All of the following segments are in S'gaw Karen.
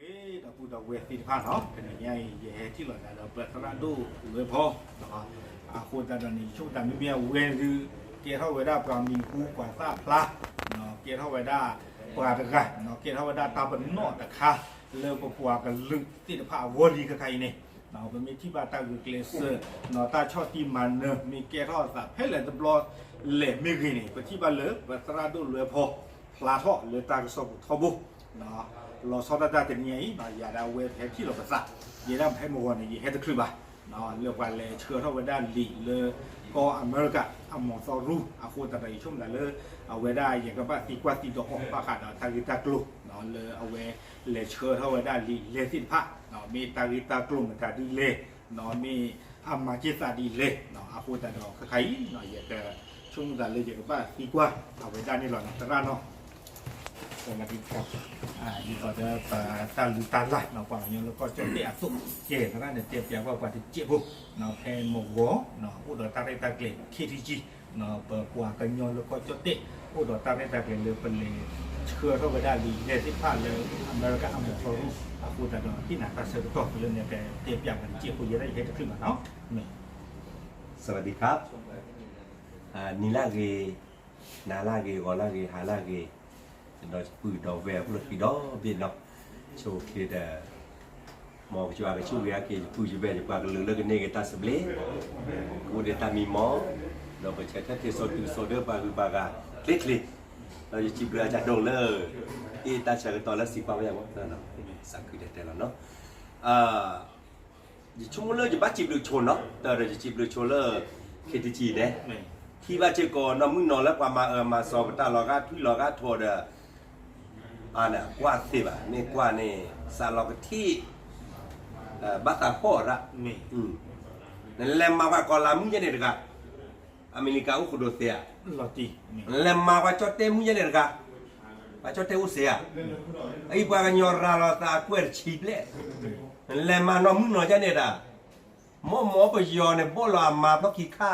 ဒီပုၢ်ဒီဝဲၢ်သ့ၣ်တဖၣ်နီၤ, တနံၤညါအံၤ ယဟဲထံၣ်လိာ်သးဒီးပသရၣ်ဒိၣ်လွဲဖီ, အဃိသတးဒီးန့ၣ် ယဆိကမိၣ်တၢ်မ့မ့ၢ်အဝဲဒုး ကဲထီၣ်ဝဲဒၣ်ပှၤမံၤဟူပှၤသၣ်ဖျါ, ကဲထီၣ်ဝဲဒၣ်ပှၤတဂၤ, ကဲထီၣ်ဝဲဒၣ်တၢ်ပနီၣ်တခါ လၢပပှၤကလုာ်သ့ၣ်တဖၣ်အဂီၢ်လံခဲခါအံၤန့ၣ်, ပမ့ၢ်ထံၣ်ဘၣ်တၢ်ဂုာ်ကျဲးစၢး တၢ်ဆီၣ်တံၢ်မၤနၢၤ မ့ၢ်ကဲထီၣ်အသးဖဲလဲၣ်တဘျီလဲၣ်မ့ၢ်ဂ့ၤန့ၣ် ပထံၣ်ဘၣ်လၢပသရၣ်ဒိၣ်လွဲဖီ ဖျါထီၣ်လၢတၢ်ကစီၣ်ပူၤထီဘိ လီၤဆီဒၣ်တၢ်တနံၤညါအံၤ ယၤဒီးအဝဲပဟဲထံၣ်လိာ်ပသး, ယဲဒၣ်ပဟဲမုၢ်ဂီၤန့ၣ် ယဟဲတချုးဘၣ်, လၢပှၤလဲၤဆှၢထီၣ်ဝဲဒၣ်လံာ်လၢကီၢ်အမဲရကၤအမီၤသီရူ အဃိသတးဒီးယဆိကမိၣ်သးလၢ အဝဲဒၣ်ယကဘၣ်သံကွၢ်သံဒိးအီၤ ဘၣ်ဃးဒီးတၢ်ဂ့ၢ်တၢ်ကျိၤ လၢအဝဲလဲၤဆှၢထီၣ်ဝဲဒၣ်လံာ်လဲၢ်သ့ၣ်တဖၣ်, မ့ၢ်တၢ်ဂ့ၢ်တၢ်ကျိၤမတၤဒ်လဲၣ်, မ့ၢ်အမၤက့ၤသးဒ်လဲၣ်, အဃိသတးဒီးခဲခါအံၤ ယကဆိကမိၣ်သးလၢယကဘၣ်သံကွၢ်အဝဲဒၣ်န့ၣ်လီၤ သရၣ်နီၤ ဒ်သိးဒီးပတၢ်လုၢ်တၢ်လၢ် ပှၤကညီလၢကီၢ်ကၠီၣ်တဲၣ်အသိး ကဲသရၣ်န့ၣ် တဲပျးကွၢ်ပှၤတစဲးဖိ ဖဲမုၢ်ဂီၤ အိၣ်ဒီးတၢ်ရဲၣ်တၢ်ကျဲၤ ခ့ထံကံ ပပှၤကညီလၢကီၢ်ကၠီၣ်တဲၣ် အိၣ်ဒီးတၢ်ရဲၣ်တၢ်ကျဲၤလၢပလဲၤဆှၢထီၣ်ဝဲဒၣ်လံာ်လဲၢ်သ့ၣ်တဖၣ်လၢအမဲရကၤအမီၤသီရူ အဃိသတးဒီး ဟ့ၣ်နၤတၢ်ဆၢကတီၢ်လၢနကတဲပျးပှၤတစဲးဖိ ယဲဒၣ်ယဟဲတချုးဘၣ်နီၤ စဝးဒံခါ နံၤလၢဂ့ၤ, နၤလၢဂ့ၤ, ဂီၤလၢဂ့ၤ, ဟါလၢဂ့ၤ, ဒီးပုၢ်ဒီးဝဲၢ်အဖိလၢဃံဒီဘ့ၣ်နီၤ, ဆိၣ်ချ့ဒီး မ်ကစၢ်ယွၤကဆိၣ်ဂ့ၤအါက့ၤ ယပုၢ်ယဝဲၢ် ယပှၤကလုာ်လၢကန့ၢ်က့ၤတၢ်သဘျ့, ကအိၣ်ဒီးတၢ်မံမီၢ်, ဒီးပဆဲးထဲတ့ၢ်စိာ်တုၤစိာ်ဒၢပှၤဂုၤပှၤဂၤချ့ချ့, ဒီးယစံးဘျုးအကၢ်ဒိၣ်လၢ အ့ၣ်တၢ်ဆၢကတီၢ်လၢစံးပာ်ဝဲယၤမီၢ်, သးခုတဲတဲလီၤနီၤ ယဆိကမိၣ်လၢယဘၣ်စံးဘျုးဆိနီၤ, တၢ်ဒီးယစံးဘျုးဆိလၢ ခ့တကံန့ၣ်, ထံၣ်ဘၣ်စ့ၢ်ကီးနီၢ်မုၣ်နီၤလၢပှၤမၤအၢမၤစီၤ ပတၢ်လီၤဂာ်ထွံလီၤဂာ်ထိးဒီး အါန့ၣ် ကွၢ်သ့ဘၣ် မ့ၢ်ကွၢ်န့ၣ် စးလီၤကထံၣ် ဘၣ်သးဖှီၣ်ရၣ်, နလဲၤမၤပှၤကီၤလၤမုၣ်ယဲန့ၣ်တဂၤ အမဲရကၤအိၣ်ဃိဒိးသ့ဧါ, နလဲၤမၤပှၤကၠီၣ်တဲၣ်မုၣ်ယဲန့ၣ်တဂၤ, ပှၤကၠီၣ်တဲၣ်အိၣ်သ့ဧါ, အအံၤပှၤကညီရၤလီၤသးအကွဲၢ်တဆံဘျဲၣ်, နလဲၤမၤနီၢ်မုၣ်နီၤယဲန့ၣ်ဒၣ်, မ့ၢ်မ့ၢ်ပယီၤန့ၣ် ဘီၣ်လီၤအမၤဖျီၣ်ခံခါ,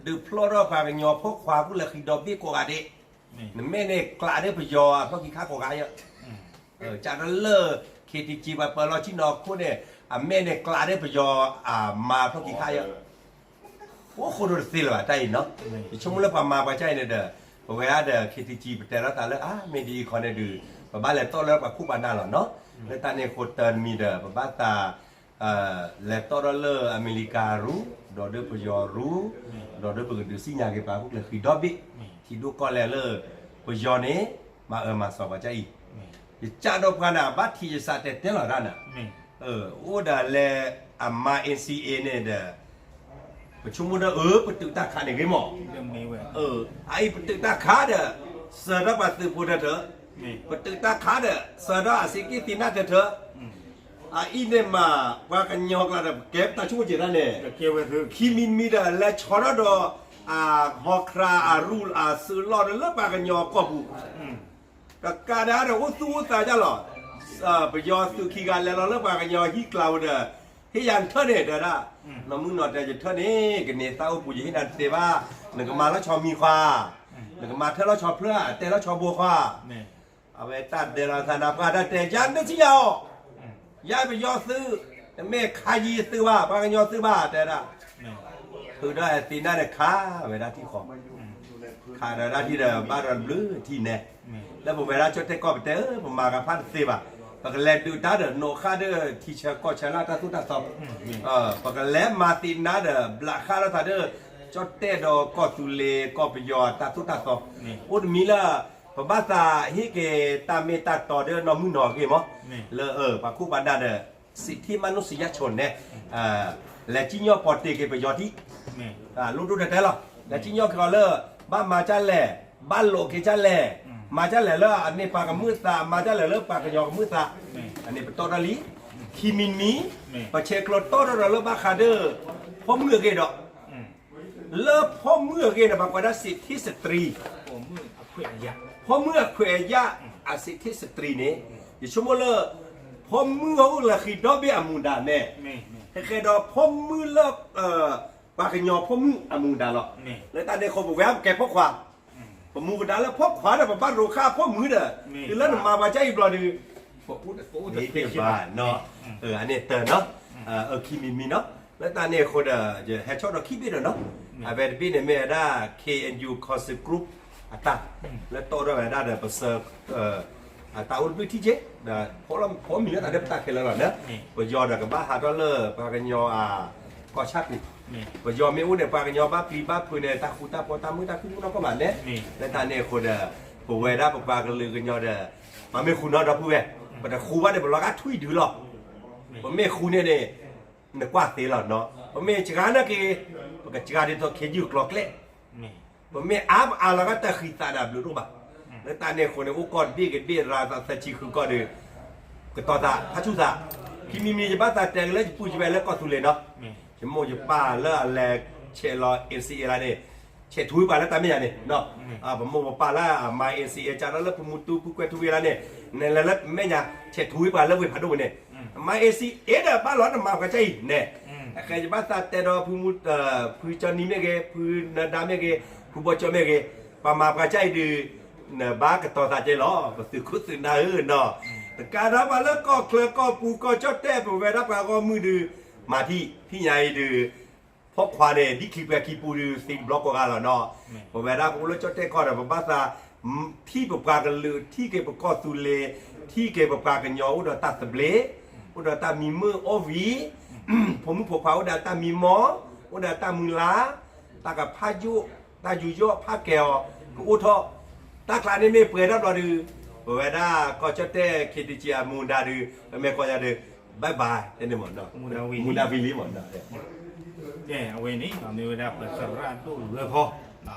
ဒုးဖျီၣ်ထီၣ်ပှၤကညီဖိခွါကူၣ်လဲၤဃံဒီဘ့ၣ်ကိးဂၤဒဲး, နမ့ၢ်န့ၣ်ကျးဒၣ်ပယီၤအဖျီၣ်ခံခါကိးဂၤယဲ, ကးဒီးလၢ ခ့တကံ ပှၤပၢၤလီၢ်ဆံၣ်နီၤခိၣ်န့ၣ် အမ့ၢ်န့ၣ်ကျးဒၣ်ပယီၤအမၤဖျီၣ်ခံခါယဲ, အိၣ်ဃိဒိးတသ့လၢၤဘၣ်တၢ်အံၤနီၤ, ယဆိကမိၣ်လၢပှၤမၤပှၤကၠီၣ်အံၤန့ၣ်ဒီး ပဝဲဒၣ်ဒီး ခ့တကံ ပတဲလီၤသးလၢ အါ မ့ၢ်ဒ်အံၤခီန့ၣ်ဒုး ပဘၣ်လဲၤတီၣ်လၢပှၤခိၣ်ပှၤနၢ်လီၤနီၤ, လၢတၢ်န့ၣ်အဃိတၢ်တမံၤဒီး ပဘၣ်သး လဲၤတီၣ်ထီၣ်လၢအမဲရကၤရူ ဒီးဒုးပယီၤရူ, ဒီးဒုးပကဒုးစံၣ်ညါက့ၤပှၤကူၣ်လဲၤဃံဒီဘ့ၣ်, ထံဒိၣ်ကီၢ်လဲၢ်လၢ ပယီၤန့ၣ် မၤအၢမၤစီၤပှၤကၠီၣ်အံၤ, ယကးဒီးပှၤန့ၣ် အဘၣ်ထံးယစးတဲတဲလီၤတၢ်န့ၣ်, အိၣ်ဒီးလဲၤအမၤ NCA န့ၣ်ဒီး ပဆိကမိၣ်ဒီး အၢ ပတုာ်တၢ်ခးန့ၣ်ဂ့ၤမး, အအံၤပတုာ်တၢ်ခးဒီး စၢၤထီၣ်ပှၤသုးဖိတထၢ, ပတုာ်တၢ်ခးဒီး စၢၤထီၣ်အစ့က့ၣ်သ့ၣ်နၢ်တထၢ, အအံၤန့ၣ်မး ပှၤကညီကျါဒီး ပကဲပတၢ်ဆိကမိၣ်က့ၤတၢ်န့ၣ်, ခံမံၤမံၤဒီး လဲၤဆီထီၣ်ဒီး အဟီခရၣ်အရူၢ်အစုးလီၢ်ဒီးလၢပှၤကညီကီၢ်ပူၤ, တကးဒံးဒီး အိၣ်သူၣ်အိၣ်သးဒ်လီၤ, ပယီၤသုးခံဂၤလဲၤလီၤလၢပှၤကညီဟံၣ်ကျါဝဲဒီး ဟ့ၣ်ယၤနထၢၣ်န့ၣ် တဲဒၣ်, နီၢ်မုၣ်နီၤတဲ ယထၢၣ်န့ၣ် ကန့ၢ်သးအိၣ်ပူၤ ယဟ့ၣ်နၤတသ့ဘၣ်, နကမၤလီၤဆီမံၤခွါ, နကမၤထၢၣ်လီၤဆီဖျၢၣ် တဲလီၤဆီဘိခွါ, အဝဲတၢ်ဒဲးလီၤသးနၤ ပှၤတၢ်တဲ ယၤနထၢၣ်ဆံယၤအီၤ, ယၤပယီၤသုး, နမ့ၢ်ခါယံၤသုးဘၣ် ပှၤကညီသုးဘၣ် တဲဒၣ်, ထုးဒီးအသ့ၣ်နၢ်န့ၣ်ခးဝဲဒၣ်ထံၣ်ဃီ, ခးဒီးဒၣ်ထံၣ်ဒီး ဘၣ်ဒီးဘျုးထံၣ်နဲ, လၢပဝဲဒၣ်ကၠီၣ်တဲၣ်ကီၢ်ပတဲ ပမၤဂၤဖးတသ့ဘၣ်, ပကလဲၤဒုးတၢ်ဒီး နိးဃာ်ဒီးထံဆၢကီၢ်ဆၢလၢတၢ်သိၣ်တၢ်သီ, ပကလဲၤမၤသ့ၣ်နၢ်ဒီး ဘျးဃာ်လီၤသးဒီး ကၠီၣ်တဲၣ်ဒီးကီၢ်သူလ့ၤကီၢ်ပယီၤတၢ်သိၣ်တၢ်သီ, အိၣ်တမံၤလၢ ပဘၣ်သးဟ့ၣ်က့ၤတၢ်မ့ၢ်တၢ်တီဒီးနီၢ်မုၣ်နီၤအဂ့ၢ်မး, လၢပှၤခိၣ်ပှၤနၢ်ဒီး စံးထံမၤနုစံယါဆိန့ၣ်, လဲၤစံၣ်ညီၣ်ပီၤတ့ၢ်က့ၤပယီၤထံ, လိၣ်ဒိၣ်တဲတဲလီၤ, လဲၤစံၣ်ညီၣ်က့ၤအီၤလၢ ဘၣ်မၤဒ်လဲၣ်, ဘၣ်လိးက့ၤဒ်လဲၣ်, မၤဒ်လဲၣ်လၢအန့ၢ်ပှၤကမုာ်သး မၤဒ်လဲၣ်လၢပှၤကညီကမုာ်သး, အန့ၣ်ပတီၢ်ထီၣ်လံ, ခံမံၤမံၤ, ပဆဲးကျိးတီၢ်ထီၣ်ဒီးလၢဘၣ်ဃးဒီး ဖိမုၣ်အဂ့ၢ်ဒီး လၢဖိမုၣ်အဂ့ၢ်န့ၣ် ပှၤကိးဒၣ် စံးထံစတြံ, ဖိမုၣ်အခွဲးအယာ် အစံးထံစတြံန့ၣ်, ယဆိကမိၣ်လၢ ဖိမုၣ်အိၣ်လၢဃံဒီဘ့ၣ်အမူဒါန့ၣ်, ဃဲဃဲဒီးဖိမုၣ်လၢ ပှၤကညီဖိမုၣ်အမူဒါလီၤ. လၢတၢ်န့ၣ်အဃိ ပဝဲပကဲဖိခွါ, ပမူပဒါလၢဖိခွါဒီး ပဘၣ်ရိးဃာ်ဖိမုၣ်ဒီး, တုၤလၢနမၤပှၤကၢအံၤဘျီဒုး, ပအိၣ်တသ့ဘၣ်နီၤ, အန့ၣ်တၢ်နီၤ, အခံမံၤမံၤနီၤ, လၢတၢ်န့ၣ်အဃိဒီး ယဟဲဆီၣ်ဒီးခံဘ့ၣ်ဒီးနီၤ, အဝဲတဘ့ၣ်န့ၣ်မ့ၢ်ဝဲဒၣ် K N U Council Group အတၢ်, လၢတီၣ်ထီၣ်ဝဲဒၣ်ဒီးပစၢၤ အတၢ်အိၣ်တဘျုးထံၣ်က့, ဖီမံၤလၢတၢ်ဒဲးပတၢ်ခဲလၢာ်လီၤန့ၣ်, ပယီၤဒီးကဘၣ်ဟးထီၣ်လၢပှၤကညီအကီၢ်ဆၣ်ပူၤ, ပယီၤမ့ၢ်အိၣ်န့ၣ် ပှၤကညီဘၣ်ပျံၤဘၣ်ဖုးန့ၣ် တၢ်ဃူတၢ်ဖိးတၢ်မုာ်တၢ်ခုၣ်မုၢ်နီၢ်ကီၢ်ဘၣ်န့ၣ်, လၢတၢ်န့ၣ်အဃိဒီး ပဝဲဒၣ်ပပှၤကလုာ်ကညီဒီး ပမ့ၢ်ဃူနီဒီပုၢ်ဝဲၢ်, ပတဃူဘၣ်န့ၣ် ပလီၤဂာ်ထွံၣ်ဒုးလီၤ, ပမ့ၢ်ဃူန့ၣ်န့ၣ် နကွၢ်သ့လီၤနီၤ, ပမ့ၢ်စှၤနာ်က့ၤ ပကစှၤဒ်သိးခ့ယုၢ်ကျိၤကျဲ, ပမ့ၢ်အါပအါလီၤဂာ်တၢ်ဃံသးဒီးဘျုးတအိၣ်ဘၣ်, လၢတၢ်န့ၣ်အဃိန့ၣ် အိၣ်ကီၢ်တဘ့ၣ်ကဘ့ၣ်ရၤသးသၢဆံဃုကီၢ်ဒီး ကတီၤသး ဖးဆူၣ်သး, ခံမံၤမံၤယဘၣ်သးတဲက့ၤလၢယပုၢ်ယဝဲၢ်လၢကီၢ်သူလ့ၤနီၤ, ယမိၢ်ယပၢ်လၢအလဲၤဆဲးလီၤ N C A လၢန့ၣ်, ဆဲးထူဝံၤပှၤလၢတၢ်မဲာ်ညါန့ၣ်, ပမိၢ်ပပၢ်လၢအမၤ N C A ကၢ်လီၤလၢပမူတူပူၤကွဲၤထူဝံၤလၢန့ၣ်, နလဲၤလၢမဲာ်ညါ ဆဲးထူဝံၤပှၤလၢဝ့ၢ်ဖးဒိၣ်ပူၤန့ၣ်, မၤ N C A ဒီးဘၣ်လီၤနမၤပှၤကၢ်အံၤန့ၣ်, အဃဲယဘၣ်သးတဲဒီးဖုမူ, ဖုကၠီနံၤမ့ၢ်ဂ့ၤ, ဖုနဒါမ့ၢ်ဂ့ၤ, ဖုဘီကၠီမ့ၢ်ဂ့ၤ, ပှၤမၤပှၤကၢ်အံၤဒုး နဘၣ်ကတီၤသးကဲလီၤ ပသုးခိၣ်သုးနၢ်ဧၢနီၤ, တကးဒီးပှၤလၢကီၢ်ချၢကီၢ်ပူၤကီၢ်ကၠီၣ်တဲၣ် ပဝဲဒၣ်ပှၤဂီၢ်မုၢ်ဒုး, မၤထံၣ်ဖံးညါအံၤဒုး, ဖီခွါန့ၣ် ဒ်ခံပှဲၤခံပူၤဒုး သံတဘျီကိးဂၤလီၤနီၤ, ပဝဲဒၣ်ပအိၣ်လၢကၠီၣ်တဲၣ်ကီၢ်ဒီး ပဘၣ်သး ထံၣ်ပပှၤကလုာ် ထံၣ်က့ၤပကီၢ်သူလ့ၤ, ထံၣ်က့ၤပပှၤကညီအိၣ်ဒီးတၢ်သဘျ့, အိၣ်ဒီးတၢ်မံမုာ်အီၣ်ဝံၤ, ဖိမုၣ်ဖိခွါအိၣ်ဒီးတၢ်မံမီၢ်, အိၣ်ဒီးတၢ်မုၢ်လၢ်, တၢ်ကဖးယိၣ်, တၢ်ယူးယီၣ်ဖးကဲၤအီၤ, ကအိၣ်ထီၣ်, တၢ်ကျါန့ၣ်မ့ၢ်ပှဲၤထီၣ်ဘျီဒုး, ပဝဲဒၣ်ကီၢ်ကၠီၣ်တဲၣ် ခ့တကံအမူဒါဒုး, ပမ့ၢ်ကိးညါဒုး, bye bye တဲန့ၣ်မး, မူဒါဝံၤလံမး, အဝဲန့ၣ် မ့ၢ်ဝဲဒၣ်ပသရၣ်ဒိၣ်လွဲဖီ,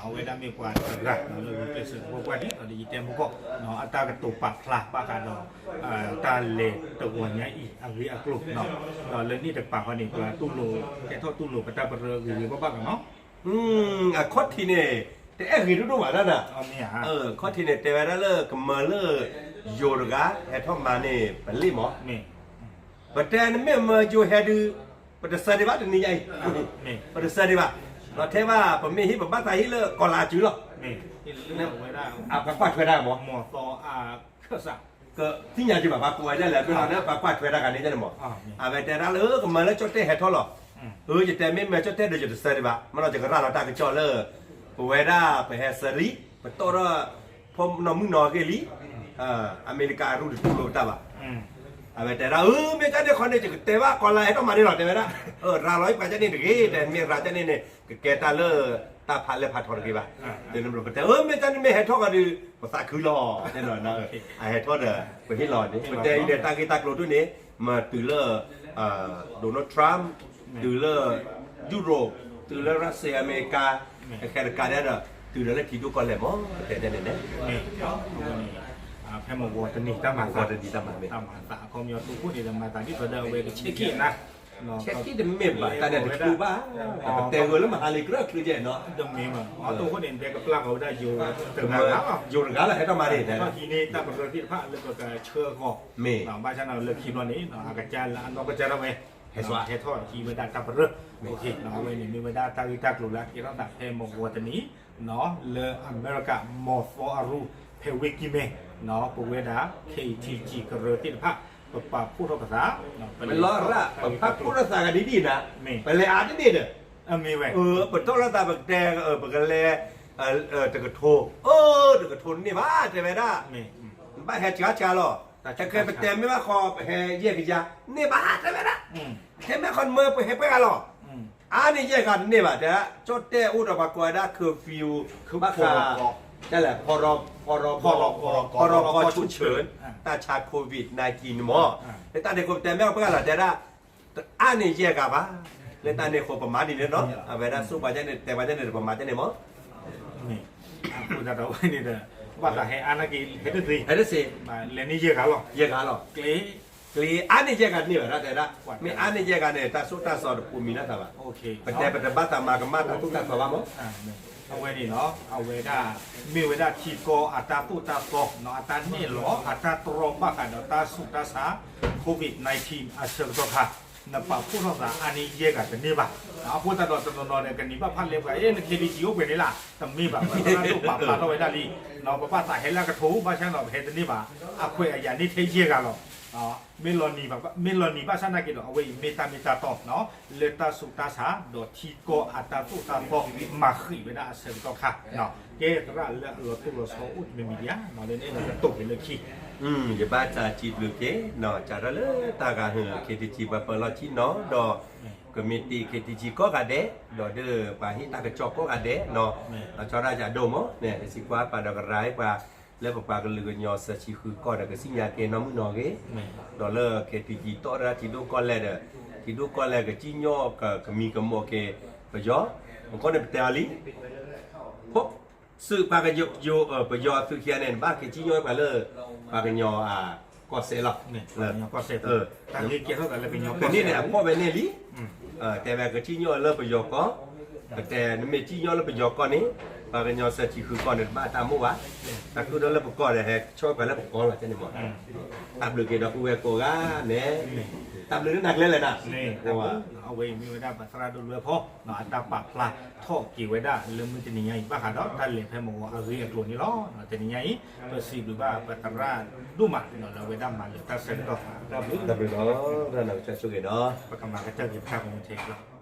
အဝဲဒၣ်မ့ၢ်ပှၤတဂၤလၢဂုာ်ကျဲးစၢးသပှၢ်ပှၢ်ဒ်သိးဒီးယတဲမူကီၢ်, အတၢ်ကတိၤပာ်ဖျါဘၣ်ဃးဒီး တၢ်လဲၤတဂီၤညါအံၤအဂ့ၢ်အကျိၤ, ဒီးလၢန့ၣ်တကပၤဃီန့ၣ် ပှၤတူၢ်လိာ် ဟဲထီၣ်တူၢ်လိာ်ပတၢ်ပရၢအဂ့ၤဂ့ၤဘၣ်ဘၣ်ကနီၤ, အခီၣ်ထံးန့ၣ် တအဲၣ်ဂ့ၤဒိၣ်ဒိၣ်ဘၣ်ဒၣ်နၤ, အခီၣ်ထံးန့ၣ် တဲဝဲဒၣ်လၢကမၢလၢ ယိၤတဂၤ ဟဲထီၣ်မၤန့ၣ် ပလ့ၣ်မး, ပတဲနမ့ၢ်မၢယိၤဟဲဒုး, ပတဆၢဒံးဘၣ်တနံၤညါအံၤ, ပတဆၢဒံးဘၣ်, ဒီးထဲဘၣ် ပမ့ၢ်ဟ့ၣ်ပဘၣ်သးဟ့ၣ်လၢကီၢ်လၢအစုလီၤ, အပှၤကွၢ်ထွဲတၢ်မး, ကသ့ၣ်ညါက့ၤဘၣ် ပှၤကိးဝဲဒၣ်လဲၣ် မ့ၢ်လီၤလၢပှၤကွၢ်ထွဲတၢ်ဂၤန့ၣ်န့ၣ်မး, အဝဲတဲဒၣ်လၢကမၢလၢကၠီၣ်တဲၣ်ဟဲထီၣ်လီၤ, အၢ ယတဲမ့ၢ်မၢကၠီၣ်တဲၣ်ဒီးယတဆၢဒံးဘၣ် မ့ၢ်လီၤ ယကရၤလီၤတၢ်ကစီၣ်လၢ ပဝဲဒၣ်ပဟဲစၢၤလံ, ပတီၢ်ထီၣ် ဖီနီၢ်မုၢ်နီၢ်အဂ့ၢ်လံ, အမဲရကၤအရူၢ်တတူၢ်လိာ်ပတၢ်ဘၣ်, အဝဲတဲဒၣ် အၢ မ့ၢ်ကၢ်န့ၣ်ခီန့ၣ် ယကတဲဘၣ်ကီၢ်လၢဟဲထီၣ်မၤန့ၣ်လီၤ တဲဝဲဒၣ်, ရၤလီၤယပှၤကၢ်န့ၣ်တဂ့ၤ တဲမ့ၢ်ရၤကၢ်န့ၣ်န့ၣ် ကကဲတၢ်လၢ တၢ်ဖးလဲၢ်ဖးထီတဂ့ၤဘၣ်, တဲပတဲ အၢ မ့ၢ်ကၢ်န့ၣ်မ့ၢ်ဟဲထီၣ်ဃီဒီး ပသးခုလီၤ တဲနီၤ, အဟဲထီၣ်ဒီး ပဟ့ၣ်လီၤန့ၣ် ပတဲအံၤန့ၣ် တၢ်ဂ့ၢ်တၢ်ကျိၤဒ်န့ၣ် မ့ၢ်တုၤလၢ Donald Trump, တုၤလၢ ယူရိၣ်, တုၤလၢ Russia အမဲရကၤ, အခဲတကးဒဲဒီး တုၤဒီးလၢထံဒိၣ်ကီၢ်လဲၢ်မး ပတဲဒ်န့ၣ်န့ၣ်, ဖဲမ့ၢ်ဂီၤတနံၤတၢ်မၤသး, တၢ်မၤသးအခီပညီတိခိၣ်န့ၣ်ဒီး မၤသးဒ်သိးဒီးအဝဲကဆဲးက့ၤနၤ, ဆဲးက့ၤတမ့ၢ်ဘၣ် တၢ်န့ၣ်တချုးဘၣ်, ပတဲဂ့ၤလၢမဟါလံ ကြၢးချုးကဲနီၤ, တမ့ၢ်ဘၣ် အတိခိၣ်န့ၣ် တဲကပျၢ်ဃီၤဝဲဒၣ်ယိၤတဂၤလီၤ, ယိၤတဂၤလီၤ ဟဲထီၣ်မၤန့ၣ် ဟဲထီၣ်ဟံးန့ၢ်တၢ်ပရၢသ့ၣ်တဖၣ်လၢပကဆှၢဃီၤ, မ့ၢ် ဘၣ်ဆၣ်န့ၣ်လၢခံဘျီန့ၣ် အကစၢ်လၢအနီၢ်ကစၢ်ဒၣ်ဝဲ ဟဲထီၣ်ဟံးဝဲဒၣ်တၢ်ပရၢ, အဝဲန့ၣ်မ့ၢ်ဝဲဒၣ်တၢ်ဂ့ၢ်တၢ်ကျိၤလၢအကဲထီၣ်သးဖဲမ့ၢ်ဂီၤတနံၤ လၢအမဲရကၤ မီၤသီအရူၢ် ဖဲဝ့ၢ်ကံၢ်မဲ ပဝဲဒၣ် K T G ကရၢသ့ၣ်တဖၣ် ပပာ်ဖှိၣ်ထီၣ်ပသး, ပလီၤရၣ် ပပာ်ဖှိၣ်ထီၣ်သးကဒ်ဒ်နၤ, ပလဲၤအါတန့ၢ်ဒီး မ့ၢ်ဝဲ ပတီၢ်လီၤသး ပကတဲ ပကလဲၤ တကထိ, အၢ တကထိန့ၢ်ဘၣ် တဲဝဲဒၣ်, ဘၣ်ဟဲစှၤစှၤလီၤ, တခဲပတဲမ့ၢ်ဘၣ်ဃီ ပဟဲယဲၢ်ကယၤ န့ၢ်ဘၣ် တဲဝဲဒၣ်, ဟဲမ့ၢ်ဃီမၢ ပဟဲပှဲၤဂၤလီၤ, အါန့ၢ်ယဲၢ်ဂၤတန့ၢ်ဘၣ် တဲဒၣ် ကၠီၣ်တဲၣ်အိၣ်ဒီးပှၤကိးဝဲဒၣ် curfew ဘၣ်ဃး ဒ်လဲၣ် ဖီရီဖီရီဖီရီဖီရီဖီဆူၣ်ဆၢၣ် တၢ်ဆါ COVID nineteen န့ၣ်မး, လၢတၢ်န့ၣ်အဃိ ပတဲမ့ၢ်ပှဲၤဂၤလီၤ တဲဒၣ် တအါန့ၢ်ယဲၢ်ဂၤဘၣ်, လၢတၢ်န့ၣ်အဃိ ပမၤဒ်န့ၣ်လီၤ, အဝဲဒၣ်ဆိပှၤကန့ၣ် တဲပှၤကန့ၣ် ပမၤကန့ၣ်မး, အဃိသတးဒီးဝဲန့ၣ်ဒီး ဘၣ်သးဟဲအါနာ်က့ၤ ဟဲတသ့, ဟဲတသ့, လဲၤန့ၢ်ယဲၢ်ဂၤလီၤ, ယဲၢ်ဂၤလီၤ, ကျ့ ကျ့အါန့ၢ်ယဲၢ်ဂၤတန့ၢ်ဘၣ် တဲဒၣ်, မ့ၢ်အါန့ၢ်ယဲၢ်ဂၤန့ၣ် တၢ်ဆိၣ်တၢ်စီၤတပူၤမံၤလၢသးဘၣ်, ပတဲပတဘၣ်သးမၤကမၣ်တၢ်သိၣ်တၢ်သီဘၣ်မး, အဝဲန့ၣ်လီၤ, အဝဲဒၣ် မ့ၢ်ဝဲဒၣ်ထံကီၢ်အတၢ်သိၣ်တၢ်သီ အတၢ်နဲၣ်လီၤ အတၢ်တြီဘၣ်ဃးဒီးတၢ်ဆူးတၢ်ဆါ COVID nineteen အဆၢကတီၢ်ခါ နပာ်ဖှိၣ်ထီၣ်သးအါန့ၢ်ယဲၢ်ဂၤတန့ၢ်ဘၣ်, အဃိသတးဒီးတနီၤနီၤဒီး ကနံၤဘၣ်ဖၣ်လဲပှၤ အဲ န K T G အိၣ်ပှဲၤန့ၣ်လၢ တမ့ၢ်ဘၣ်, ပသရၣ်ဒိၣ်ပာ်ဖျါထီၣ်ဝဲဒၣ်လံ, ပဘၣ်သးဟဲလၢအကထိ ဘၣ်ဆၣ်ဒီးပဟဲတန့ၢ်ဘၣ်, အခွဲးအယာ်န့ၢ်ထဲယဲၢ်ဂၤလီၤ, မ့ၢ်လီၤနံၤဘၣ်, မ့ၢ်လီၤနံၤဘၣ်ဆၣ်နာ်က့ဒီး အဝဲအံၤမ့ၢ်တၢ်မ့ၢ်တၢ်တီ လၢတၢ်ဆူးတၢ်ဆါ ဒီးထံကီၢ်အတၢ်သိၣ်တၢ်သီ မၤဃံးဝဲဒၣ်အဆၢကတီၢ်ခါ, ကဲသရၣ်လၢအလီၤတိၢ်လီၤဆီအိၣ်တမံၤမံၤဒံးဧါ, လၢန့ၣ်လီၤကတိၤက့ၤလၢခံ ယဘၣ်သးစံးဘျုးက့ၤ စးထီၣ်လၢတၢ်ဂၤဟုၣ် ခ့တကံ ပှၤပၢၤလီၢ်ဆ့ၣ်နီၤဒီး ကမံးတံာ် ခ့တကံ ကိးဂၤဒဲး, ဒီးဒ်ပှၤဟ့ၣ်တၢ်ကစီၣ်ကိးဂၤဒဲး, ဒီးဆီဒၣ်ယၤဒိၣ်မးန့ၣ် ပစံးကွၢ်ပာ်ဒီးကရၤပှၤ လၢပပှၤကလုာ်ကညီစၢၤဆံဃုကီၢ်ဒီး ကစံၣ်ညါက့ၤနီၢ်မုၢ်နီၢ်ဂ့ၤ, ဒီးလၢခ့တကံ တီၣ်ဒၣ်ထံဒိၣ်ကီၢ်လဲၢ်ဒီး ထံဒိၣ်ကီၢ်လဲၢ်ကစံၣ်ညီၣ်ကမံၤကမီၤက့ၤပယီၤ, မ့ၢ်ကီန့ၣ်ပတဲအီၤလံ ဖိ သုးပှၤကယိ ပယီၤသုးခံဂၤန့ၣ် နဘၣ်က့ၤစံၣ်ညီၣ်ပှၤလၢ ပှၤကညီကီၢ်စဲၣ်လီၤ, ကန့ၣ်န့ၣ် အဖီၣ်ဝဲန့ၣ်လံ, တဲဝဲကစံၣ်ညီၣ်လၢပယီၤကီၢ်, ပတဲနမ့ၢ်စံၣ်ညီၣ်လၢပယီၤကီၢ်န့ၣ် ပှၤကညီစၢၤဆံဃုကီၢ်န့ၣ် တဘၣ်တၢ်မိၣ်ဘၣ်, တၢ်ဃုထၢလၢပကီၢ်ဒီး ဟဲဆှၢပှၤလၢပကီၢ်လီၤန့ၣ်မး, တၢ်ဘျုးက့ၤဒီပုၢ်ဝဲၢ်ကိးဂၤန့ၣ်, တၢ်ဘျုးလၢနၤကျဲလဲၣ်နၤ, အဝဲအံၤမ့ၢ်ဝဲဒၣ်ပသရၣ်ဒိၣ်လွဲဖီ အတၢ်ပာ်ဖျါထီၣ်က့ၤဝဲဒၣ်လၢမုၢ်တနံၤညါအံၤ ဘၣ်ဃးဒီးတၢ်လဲၤဖဲမုၢ်ဂီၤအဂ့ၢ်အကျိၤန့ၣ်လီၤ. တနံၤညါအံၤ ပစံးဘျုးဘၣ်ပသရၣ်ဒိၣ်မးလၢအဝဲဒၣ်မၤလၢာ်တၢ်ဆၢကတီၢ်, တၢ်ဘျုးလီၤ, ပကမၤကတၢၢ်က့ၤပတၢ်ကမူထးလီၤ.